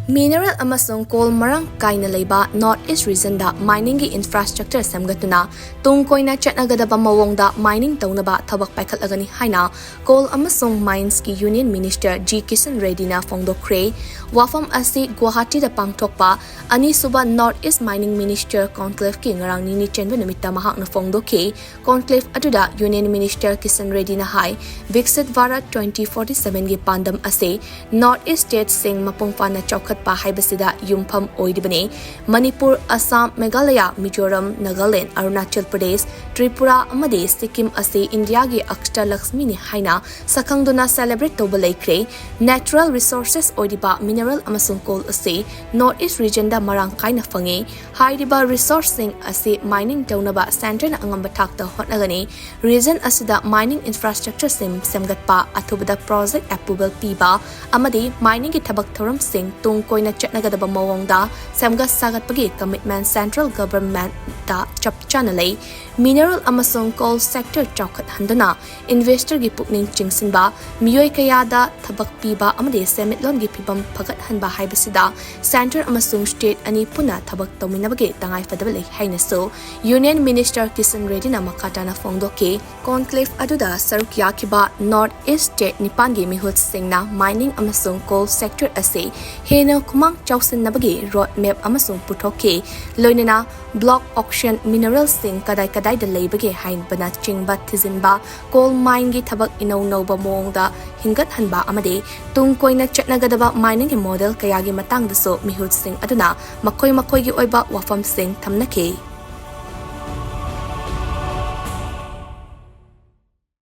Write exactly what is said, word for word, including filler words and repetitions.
Mineral ꯑꯃꯁꯨꯡ coal ꯃꯔꯥꯡ ꯀꯥꯏꯅ ꯂꯩꯕ North East regionꯗ miningꯒꯤ infrastructure ꯁꯦꯝꯒꯠꯇꯨꯅ ꯇꯨꯡ ꯀꯣꯏꯅ ꯆꯠꯅꯒꯗꯕ ꯃꯑꯣꯡꯗ mining ꯇꯧꯅꯕ ꯊꯕꯛ ꯄꯥꯏꯈꯠꯂꯒꯅꯤ ꯍꯥꯏꯅ Coal ꯑꯃꯁꯨꯡ Minesꯀꯤ Union Minister G Kishan Reddyꯅ ꯐꯣꯡꯗꯣꯛꯈ꯭ꯔꯦ꯫ ꯋꯥꯐꯝ ꯑꯁꯤ ꯒꯨꯋꯥꯍꯥꯇꯤꯗ ꯄꯥꯡꯊꯣꯛꯄ ꯑꯅꯤꯁꯨꯕ North East Mining Minister Conclaveꯀꯤ ꯉꯔꯥꯡ ꯅꯤꯅꯤ ꯆꯟꯕ ꯅꯨꯃꯤꯠꯇ ꯃꯍꯥꯛꯅ ꯐꯣꯡꯗꯣꯛꯈꯤ꯫ Conclave ꯑꯗꯨꯗ Union Minister Kishan Reddyꯅ ꯍꯥꯏ, Viksit Bharat twenty forty sevenꯒꯤ ꯄꯥꯟꯗꯝ ꯑꯁꯤ North East stateꯁꯤꯡ ꯃꯄꯨꯡ ꯐꯥꯅ ꯆꯥꯎꯈꯠꯄ ꯍꯥꯏꯕꯁꯤꯗ ꯌꯨꯝꯐꯝ ꯑꯣꯏꯔꯤꯕꯅꯤ꯫ ꯃꯅꯤꯄꯨꯔ, ꯑꯁꯥꯝ, ꯃꯦꯘꯥꯂꯌꯥ, ꯃꯤꯖꯣꯔꯥꯝ, ꯅꯥꯒꯥꯂꯦꯟ, ꯑꯔꯨꯅꯥꯆꯜ ꯄ꯭ꯔꯗꯦꯁ, ꯇ꯭ꯔꯤꯄꯨꯔꯥ ꯑꯃꯗꯤ ꯁꯤꯛꯀꯤꯝ ꯑꯁꯤ ꯏꯟꯗꯤꯌꯥꯒꯤ ꯑꯛꯁꯇꯂꯛꯁꯃꯤꯅꯤ ꯍꯥꯏꯅ ꯁꯛꯈꯪꯗꯨꯅ celebrate ꯇꯧꯕ ꯂꯩꯈ꯭ꯔꯦ꯫ Natural resources ꯑꯣꯏꯔꯤꯕ mineral ꯑꯃꯁꯨꯡ coal ꯑꯁꯤ North East regionꯗ ꯃꯔꯥꯡ ꯀꯥꯏꯅ ꯐꯪꯉꯤ꯫ ꯍꯥꯏꯔꯤꯕ resourceꯁꯤꯡ ꯑꯁꯤ mining ꯇꯧꯅꯕ centreꯅ ꯑꯉꯝꯕ ꯊꯥꯛꯇ ꯍꯣꯠꯅꯒꯅꯤ꯫ Region ꯑꯁꯤꯗ mining infrastructureꯁꯤꯡ ꯁꯦꯝꯒꯠꯄ, ꯑꯊꯨꯕꯗ project approval ꯄꯤꯕ ꯑꯃꯗꯤ miningꯒꯤ ꯊꯕꯛ ꯊꯧꯔꯝꯁꯤꯡ ꯇꯨꯡ ꯀꯣꯏꯅ ꯆꯠꯅꯒꯗꯕ ꯃꯑꯣꯡꯗ ꯁꯦꯝꯒꯠ ꯁꯥꯒꯠꯄꯒꯤ commitment central governmentꯇ ꯆꯞ ꯆꯥꯅ ꯂꯩ꯫ Mineral ꯑꯃꯁꯨꯡ coal sector ꯆꯥꯎꯈꯠꯍꯟꯗꯨꯅ investorꯒꯤ ꯄꯨꯛꯅꯤꯡ ꯆꯤꯡꯁꯤꯟꯕ, ꯃꯤꯑꯣꯏ ꯀꯌꯥꯗ ꯊꯕꯛ ꯄꯤꯕ ꯑꯃꯗꯤ ꯁꯦꯟꯃꯤꯠꯂꯣꯟꯒꯤ ꯐꯤꯕꯝ ꯐꯒꯠꯍꯟꯕ ꯍꯥꯏꯕꯁꯤꯗ centre ꯑꯃꯁꯨꯡ state ꯑꯅꯤ ꯄꯨꯟꯅ ꯊꯕꯛ ꯇꯧꯃꯤꯟꯅꯕꯒꯤ ꯇꯉꯥꯏꯐꯗꯕ ꯂꯩ ꯍꯥꯏꯅꯁꯨ Union Minister Kishan Reddyꯅ ꯃꯈꯥ ꯇꯥꯅ ꯐꯣꯡꯗꯣꯛꯈꯤ꯫ Conclave ꯑꯗꯨꯗ ꯁꯔꯨꯛ ꯌꯥꯈꯤꯕ North East state ꯅꯤꯄꯥꯟꯒꯤ ꯃꯤꯍꯨꯠꯁꯤꯡꯅ mining ꯑꯃꯁꯨꯡ coal sector ꯑꯁꯤ ꯍꯦꯟꯅ ꯈꯨꯃꯥꯡ ꯆꯥꯎꯁꯤꯟꯅꯕꯒꯤ road map ꯑꯃꯁꯨ ꯄꯨꯊꯣꯛꯈꯤ꯫ ꯂꯣꯏꯅꯅ block auction mineralꯁꯤꯡ ꯀꯗꯥꯏ ꯀꯗꯥꯏꯗ ꯂꯩꯕꯒꯦ ꯍꯥꯏꯕꯅꯆꯤꯡꯕ ꯊꯤꯖꯤꯟꯕ, coal mineꯒꯤ ꯊꯕꯛ ꯏꯅꯧ ꯅꯧꯕ ꯃꯑꯣꯡꯗ ꯍꯤꯡꯒꯠꯍꯟꯕ ꯑꯃꯗꯤ ꯇꯨꯡ ꯀꯣꯏꯅ ꯆꯠꯅꯒꯗꯕ miningꯒꯤ model ꯀꯌꯥꯒꯤ ꯃꯇꯥꯡꯗꯁꯨ ꯃꯤꯍꯨꯠꯁꯤꯡ ꯑꯗꯨꯅ ꯃꯈꯣꯏ ꯃꯈꯣꯏꯒꯤ ꯑꯣꯏꯕ ꯋꯥꯐꯝꯁꯤꯡ ꯊꯝꯅꯈꯤ꯫